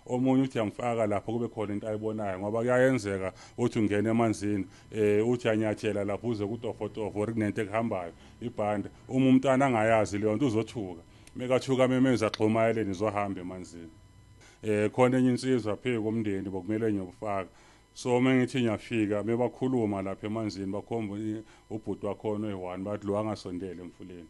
Omunye uthi yamfaka lapho kube khona into ayibonayo, ngoba kuyayenzeka uthi ungena emanzini, uthi anyathela lapho uze kutofotofo or kunento ekuhambayo ibhande. Uma umntwana angayazi leyo nto uzothuka, mekathuka memeza xhuma eleni izohamba emanzini. Khona enye insizwa phezu komndeni bokumele ngiyofaka. So uma ngithi ngiyafika mebakhuluma lapha emanzini, bakhomba ubhuti wakhona oyi-1, bathi lo angasondeli emfuleni.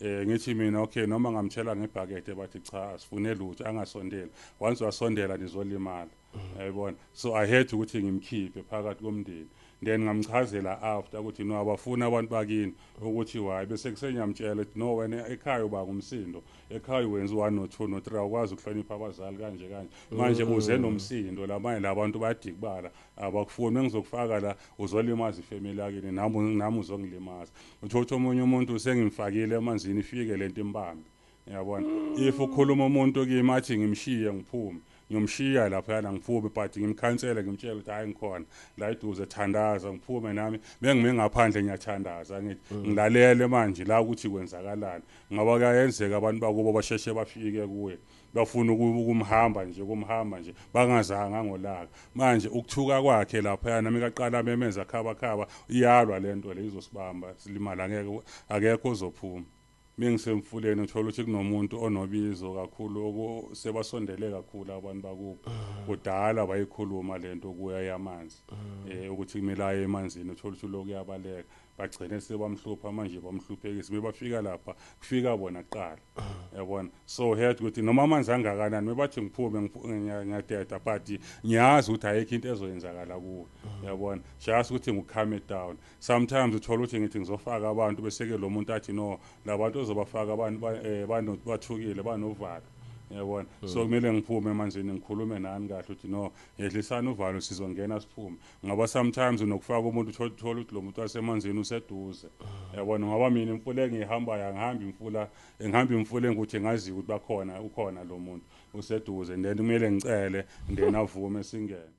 Ngithi mina okay, noma ngamthela ngebhakede, bathi cha, asifune lutho, angasondeli, once wasondela nizolimala, yayibona. So I had ukuthi ngimkhiphe phakathi komndeni, then ngamchazela after ukuthi no, abafuna abantu bakini ukuthi why, bese kusenyamtshela ukuthi no, wena ekhaya uba ngumsindo, ekhaya wenza 1 no 2 no 3, awukwazi ukuhlonipha abazali kanje kanje, manje uze nomsindo lamanye labantu bayadikibala, abakufuni, engizokufaka la uzolimaza ifamily yakini, nami uzongilimaza. Uthola ukuthi omunye umuntu sengimfakile emanzini, ifike lento imbambe, uyabona. If ukhuluma umuntu kimi athi ngimshiye ngiphume, ngiyomshiya laphayana ngiphume, but ngimkhansele, ngimtshele ukuthi hayi, ngikhona la eduze, thandaza. Ngiphume nami bengime ngaphandle ngiyathandaza, ngithi ngilalele manje la ukuthi kwenzakalani, ngoba kuyayenzeka abantu bakubo basheshe bafike kuye, bafuna ukumhamba nje, kumhamba nje bangazanga ngolaka. Manje ukuthuka kwakhe laphayana nami kaqala memeza khaba khaba, iyalwa lento le, izosibamba silimala, ngeke, akekho ozophuma. Mengisemfuleni uthola ukuthi kunomuntu onobizo kakhulu, sebasondele kakhulu abantu bakubo, kudala bayikhuluma lento kuya yamanzi, ukuthi kumele aye emanzini. Uthola ukuthi lokhu kuyabaleka, bagcine sebamhlupha manje, bamhluphekisa, bebafika lapha kufika bona kuqala, yabona. So had ukuthi noma amanzi angakanani, bebathi ngiphume ngiyadeda, but ngiyazi ukuthi ayikho into ezoyenzakala kuwe, yabona, just ukuthi ngiku-calm it down. Sometimes uthola ukuthi ngithi ngizofaka abantu, bese-ke lo muntu athi no, labantu ozobafaka abantu bathukile, banovalo, yabona. So kumele ngiphume emanzini, ngikhulume nani kahle ukuthi no, yehlisani uvalo, sizongena siphume, ngoba sometimes unokufaka umuntu, uthola ukuthi lo muntu wasemanzini useduze, yabona. Ngoba mina imfula engiyihambayo, angihambi imfula, ngihamba imfula engukuthi ngaziyo ukuthi bakhona, ukhona lo muntu useduze, then kumele ngicele, then avume singene.